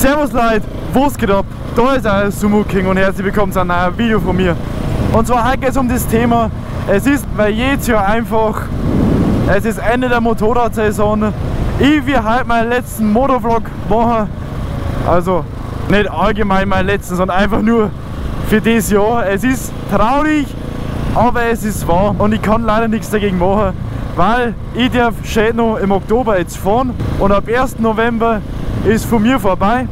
Servus Leute, was geht ab? Da ist euer Sumo King und herzlich willkommen zu einem neuen Video von mir. Und zwar heute geht es um das Thema, es ist, weil jedes Jahr einfach, es ist Ende der Motorradsaison. Ich will heute meinen letzten Motovlog machen. Also nicht allgemein meinen letzten, sondern einfach nur für dieses Jahr. Es ist traurig, aber es ist wahr und ich kann leider nichts dagegen machen, weil ich darf schön noch im Oktober jetzt fahren und ab 1. November ist von mir vorbei,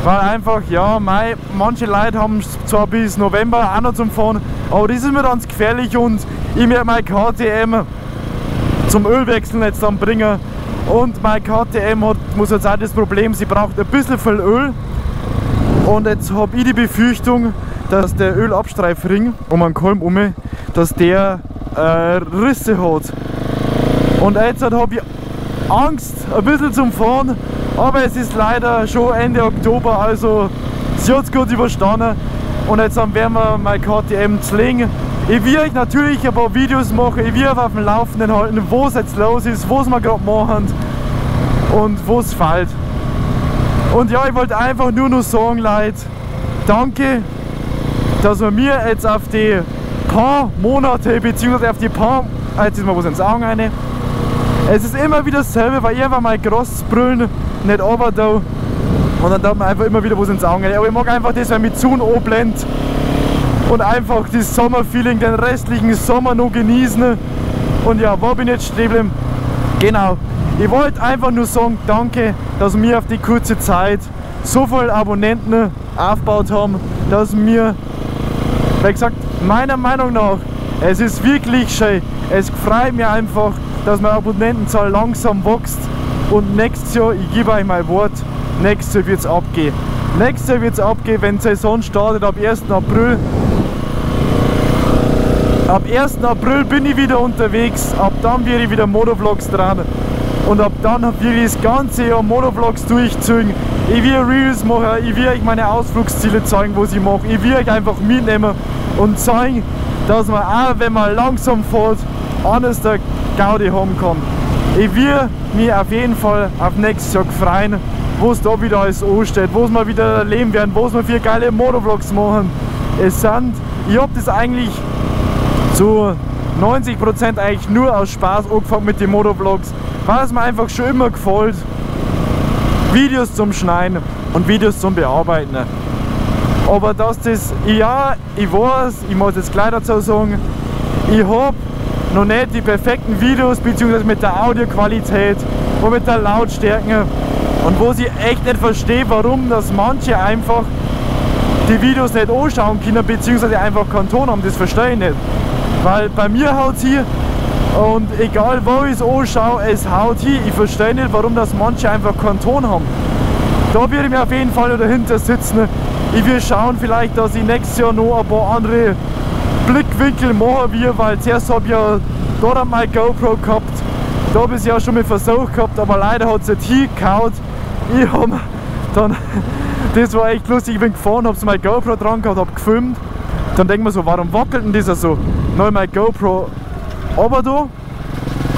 weil einfach, ja, mei, manche Leute haben zwar bis November auch noch zum Fahren, aber das ist mir ganz gefährlich und ich werde mein KTM zum Ölwechseln jetzt dann bringen und mein KTM hat, muss jetzt auch das Problem, sie braucht ein bisschen viel Öl und jetzt habe ich die Befürchtung, dass der Ölabstreifring um einen Kolben um, dass der Risse hat. Und jetzt habe ich Angst ein bisschen zum Fahren, aber es ist leider schon Ende Oktober, also sie hat es gut überstanden. Und jetzt werden wir mein KTM zlegen. Ich will euch natürlich ein paar Videos machen, ich will auf dem Laufenden halten, wo es jetzt los ist, was wir gerade machen und wo es fällt. Und ja, ich wollte einfach nur noch sagen, Leute, danke, dass wir mir jetzt auf die paar Monate, beziehungsweise auf die paar, jetzt ist mir was ins Auge rein. Es ist immer wieder dasselbe, weil ich einfach mal groß brüllen nicht runter da und dann tut man einfach immer wieder was ins Auge. Aber ich mag einfach das, wenn mich die Sonne anblendet und einfach das Sommerfeeling, den restlichen Sommer noch genießen. Und ja, wo bin ich jetzt stehen geblieben? Genau. Ich wollte einfach nur sagen, danke, dass wir auf die kurze Zeit so viele Abonnenten aufgebaut haben, dass wir, wie gesagt, meiner Meinung nach, es ist wirklich schön. Es freut mich einfach, dass meine Abonnentenzahl langsam wächst und nächstes Jahr, ich gebe euch mein Wort, nächstes Jahr wird es abgehen. Nächstes Jahr wird es abgehen, wenn die Saison startet ab 1. April. Ab 1. April bin ich wieder unterwegs, ab dann werde ich wieder Motovlogs dran und ab dann werde ich das ganze Jahr Motovlogs durchziehen. Ich will Reels machen, ich will euch meine Ausflugsziele zeigen, was ich mache. Ich will euch einfach mitnehmen und zeigen, dass man auch, wenn man langsam fährt, anders der Gaudi haben kann. Ich will mich auf jeden Fall auf nächstes Jahr freuen, wo es da wieder alles ansteht, wo es wir wieder erleben werden, wo es wir für geile Motovlogs machen. Es sind, ich habe das eigentlich zu 90% eigentlich nur aus Spaß angefangen mit den Motovlogs, weil es mir einfach schon immer gefällt, Videos zum Schneiden und Videos zum Bearbeiten. Aber dass das, ja, ich weiß, ich muss jetzt gleich dazu sagen, ich habe noch nicht die perfekten Videos, beziehungsweise mit der Audioqualität und mit der Lautstärke und wo ich echt nicht verstehe, warum dass manche einfach die Videos nicht anschauen können, beziehungsweise einfach keinen Ton haben, das verstehe ich nicht. Weil bei mir haut es hier und egal wo ich es anschaue, es haut hier. Ich verstehe nicht, warum das manche einfach keinen Ton haben. Da würde ich mir auf jeden Fall noch dahinter sitzen. Ich will schauen vielleicht, dass ich nächstes Jahr noch ein paar andere Blickwinkel machen wir, weil zuerst habe ich ja da meine GoPro gehabt, da habe ich es ja schon mit Versuch gehabt, aber leider hat es nicht hingehauen. Ich habe dann, das war echt lustig, ich bin gefahren, habe meine GoPro dran gehabt, habe gefilmt. Dann denke ich mir so, warum wackelt denn dieser so? Dann habe ich meine GoPro aber da,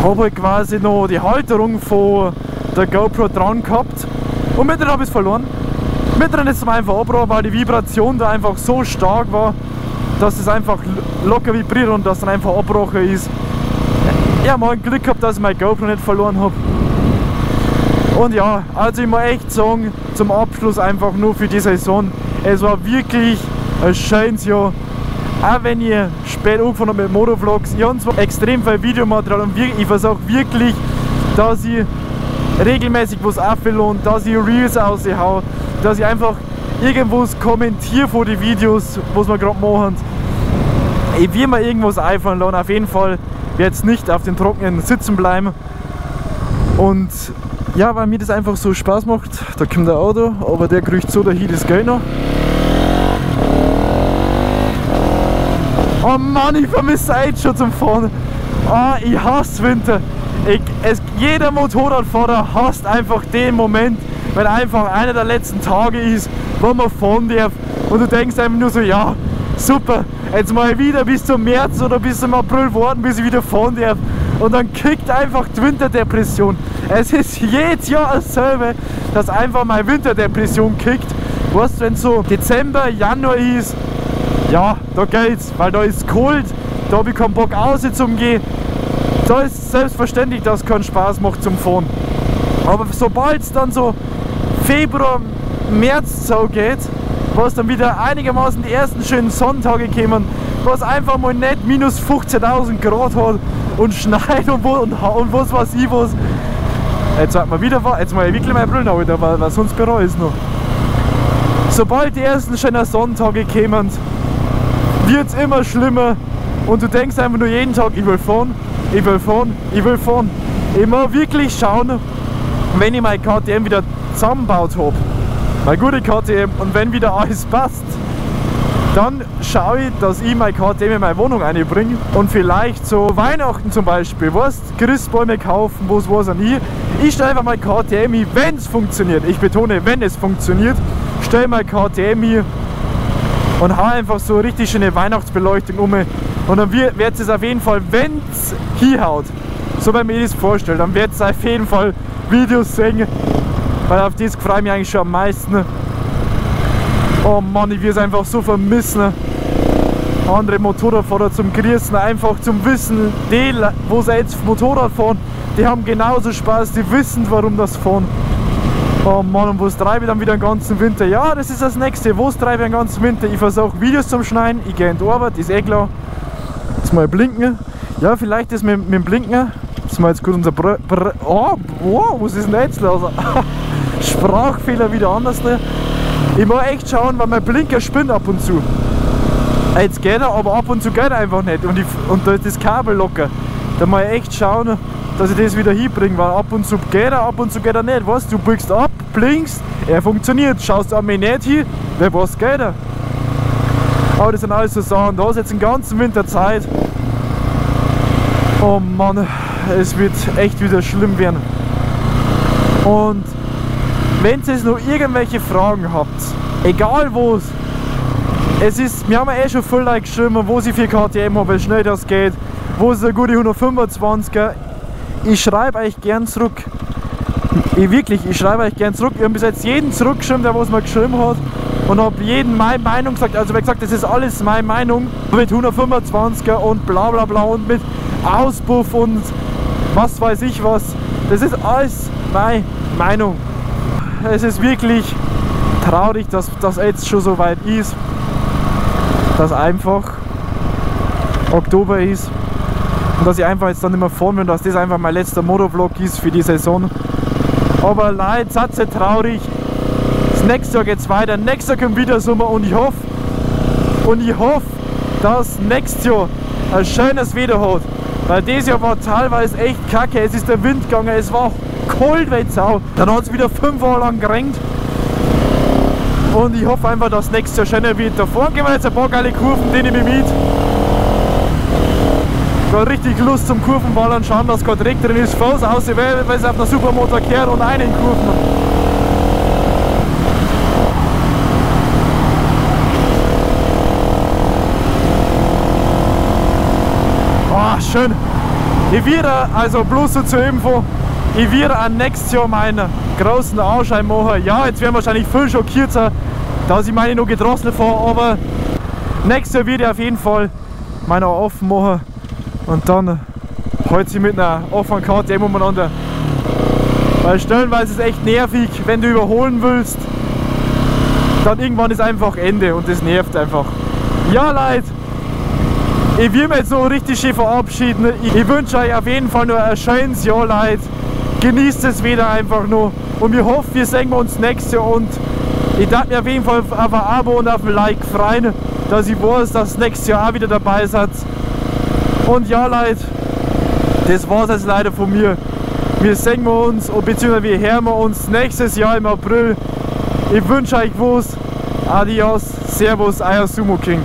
habe ich quasi noch die Halterung von der GoPro dran gehabt und mit habe ich es verloren. Mit drin ist es einfach abgebrochen, weil die Vibration da einfach so stark war, dass es einfach locker vibriert und dass dann einfach abgebrochen ist. Ja, mal Glück gehabt, dass ich meine GoPro nicht verloren habe. Und ja, also ich muss echt sagen, zum Abschluss einfach nur für die Saison, es war wirklich ein schönes Jahr. Auch wenn ihr spät angefangen habt mit Motovlogs, ich habe zwar extrem viel Videomaterial und ich versuche wirklich, dass ich regelmäßig was auffülle und dass ich Reels raushau, dass ich einfach irgendwas kommentiere vor die Videos, was wir gerade machen. Ich will mir irgendwas einfallen lassen, auf jeden Fall werde jetzt nicht auf den Trockenen sitzen bleiben. Und ja, weil mir das einfach so Spaß macht, da kommt der Auto, aber der kriecht so dahin, das geht noch. Oh Mann, ich vermisse jetzt schon zum Fahren. Ah, ich hasse Winter. Jeder Motorradfahrer hasst einfach den Moment, wenn einfach einer der letzten Tage ist, wo man fahren darf. Und du denkst einfach nur so, ja, super, jetzt mal wieder bis zum März oder bis zum April warten, bis ich wieder fahren darf. Und dann kickt einfach die Winterdepression. Es ist jedes Jahr dasselbe, dass einfach meine Winterdepression kickt. Weißt du, wenn so Dezember, Januar ist, ja, da geht's, weil da ist kalt, da habe ich keinen Bock raus zum Gehen. Da ist selbstverständlich, dass es keinen Spaß macht zum Fahren. Aber sobald es dann so Februar, März so geht, was dann wieder einigermaßen die ersten schönen Sonntage kommen, was einfach mal nicht minus 15.000 Grad hat und schneit und was weiß ich was. Jetzt hat man wieder, jetzt mal ich wirklich meine Brille noch, weil sonst bereue ich es noch. Sobald die ersten schönen Sonntage kommen, wird es immer schlimmer und du denkst einfach nur jeden Tag, ich will fahren, ich will fahren, ich will fahren. Ich muss wirklich schauen, wenn ich meine KTM wieder zusammengebaut habe, meine gute KTM, und wenn wieder alles passt, dann schaue ich, dass ich meine KTM in meine Wohnung einbringe und vielleicht so Weihnachten zum Beispiel, weißt, Christbäume kaufen, was weiß an ich. Ich stelle einfach meine KTM hin, wenn es funktioniert. Ich betone, wenn es funktioniert, stelle meine KTM hin und hau einfach so richtig schöne Weihnachtsbeleuchtung um. Und dann wird es auf jeden Fall, wenn es hinhaut, so wie mir das vorstelle, dann wird es auf jeden Fall Videos sehen, weil auf das freue ich mich eigentlich schon am meisten. Oh Mann, ich will es einfach so vermissen. Andere Motorradfahrer zum Grüßen, einfach zum Wissen, die, wo sie jetzt Motorrad fahren, die haben genauso Spaß, die wissen, warum das fahren. Oh Mann, und was treibe ich dann wieder den ganzen Winter? Ja, das ist das Nächste. Was treibe ich den ganzen Winter? Ich versuche Videos zum Schneiden, ich gehe in die Arbeit, ist eh klar. Jetzt mal blinken. Ja, vielleicht ist mit dem Blinken. Das ist mal jetzt gut unser oh, wow, was ist denn jetzt los? Sprachfehler wieder anders. Ne? Ich muss echt schauen, weil mein Blinker spinnt ab und zu. Jetzt geht er, aber ab und zu geht er einfach nicht. Und da ist das Kabel locker. Da muss ich echt schauen, dass ich das wieder hinbringe, weil ab und zu geht er, ab und zu geht er nicht. Weißt du, biegst ab, blinkst, er funktioniert. Schaust an mich nicht hin, wer weiß, geht er. Aber das sind alles so Sachen. Da ist jetzt den ganzen Winter Zeit. Oh Mann, es wird echt wieder schlimm werden. Und wenn ihr noch irgendwelche Fragen habt, egal wo's, es ist, wir haben ja eh schon viel Like geschrieben, wo sie für KTM habe, wie schnell das geht, wo ist eine gute 125er. Ich schreibe euch gern zurück. Ich schreibe euch gern zurück. Ich habe bis jetzt jeden zurückgeschrieben, der was mir geschrieben hat, und habe jedem meine Meinung gesagt. Also wie gesagt, das ist alles meine Meinung mit 125er und bla bla bla und mit Auspuff und was weiß ich was. Das ist alles meine Meinung. Es ist wirklich traurig, dass das jetzt schon so weit ist, dass einfach Oktober ist und dass ich einfach jetzt dann nicht mehr fahren will und dass das einfach mein letzter Motovlog ist für die Saison. Aber Leute, seid nicht traurig. Das nächste Jahr geht's weiter, nächstes Jahr kommt wieder Sommer und ich hoffe, dass nächstes Jahr ein schönes Wetter hat. Weil dieses Jahr war teilweise echt kacke, es ist der Wind gegangen, es war kalt wie Sau. Dann hat es wieder 5 Wochen lang geregnet. Und ich hoffe einfach, dass nächstes Jahr schöner wird. Da vorne gehen wir jetzt ein paar geile Kurven, die nehme ich mit. Ich habe richtig Lust zum Kurvenballern, schauen, dass kein Dreck drin ist. Falls aus, weil es auf der Supermoto kehrt und einen Kurven. Oh, schön. Ich werde, also bloß so zur Info, ich werde auch nächstes Jahr meinen großen Anschein machen. Ja, jetzt werden wahrscheinlich viel schockiert sein, dass ich meine noch gedrosselt fahre, aber nächstes Jahr werde ich auf jeden Fall meine offen machen und dann halt sie mit einer offenen KTM umeinander. Weil stellenweise ist es echt nervig, wenn du überholen willst, dann irgendwann ist einfach Ende und das nervt einfach. Ja, Leute, ich will mich jetzt noch richtig schön verabschieden. Ich wünsche euch auf jeden Fall noch ein schönes Jahr, Leute. Genießt es wieder einfach nur. Und ich hoffe, wir sehen uns nächstes Jahr. Und ich darf mir auf jeden Fall auf ein Abo und auf ein Like freuen, dass ich weiß, dass nächstes Jahr auch wieder dabei seid. Und ja, Leute, das war's jetzt leider von mir. Wir sehen uns, beziehungsweise wir hören uns nächstes Jahr im April. Ich wünsche euch was. Adios, Servus, euer Sumo King.